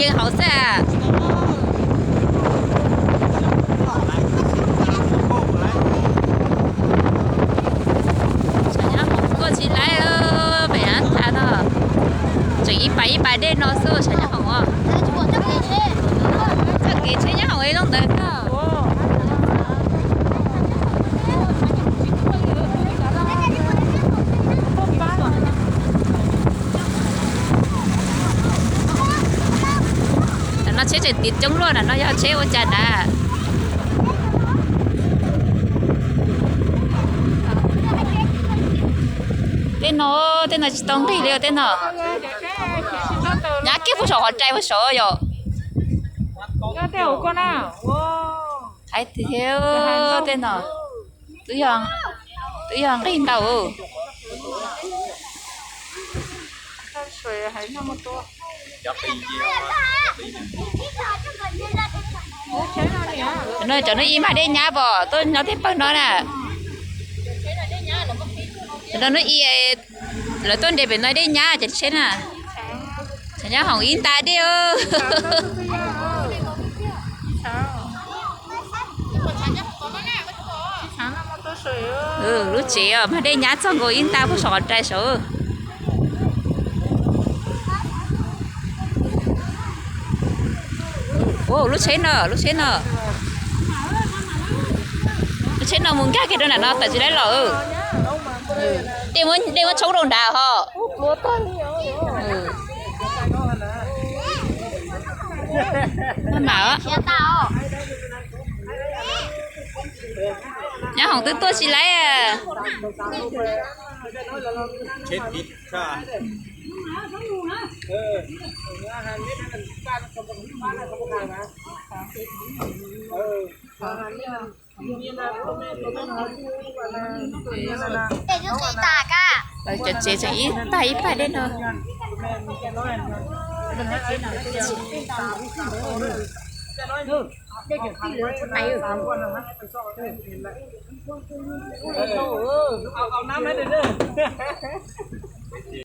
Dej haus xwb. Tshav nyob hoom tuaj tsis laib, pem Ab Thav no tseem ib pas ib pas dej no xwb tshav nyob hoom. Txoj kev tsheb nyob hoom zoo ntawd. Ntawm no tsheb tseem tiv coob luaj, ntawm no yog tsheb ua cas ntag. Tej no, tej no tsis tau nqig li tej no. Nyab kiag puag saum qhov rai puag saud yom. Hais tias tej no twb yog nqig ntau. No cov no ib mag dej nyab pom tuaj nyob tej pawg no na. Cov no ib, lawv tuaj nres pem no dej nyab cov tsheb na. Tshav nyob hoom ib nta dej. Lub tsev mag dej nyab txog nkaus ib nta puag saum qhov rai saud. Lub tsheb no, lub tsheb no, lub tsheb no mus nkag kiag rau nram no tawm tsis laib los. Dej muab tshoob rau nrad ho. Nyob hoom twb tuaj tsis laib. Lawv cov tsev tseem ib pab ib pab dej no.